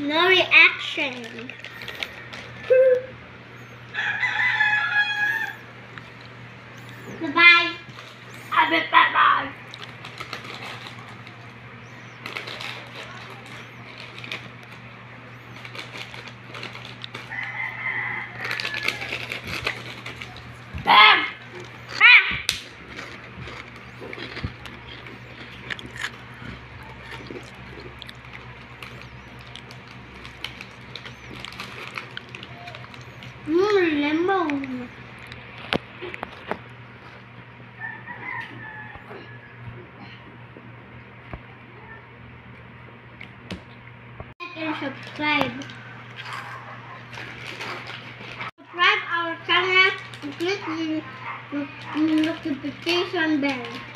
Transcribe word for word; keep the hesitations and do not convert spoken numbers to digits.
No reaction. Bye-bye. Abi, bye-bye. Bam! Ah! Mm, lemon. Like and subscribe. Subscribe our channel and click the notification bell.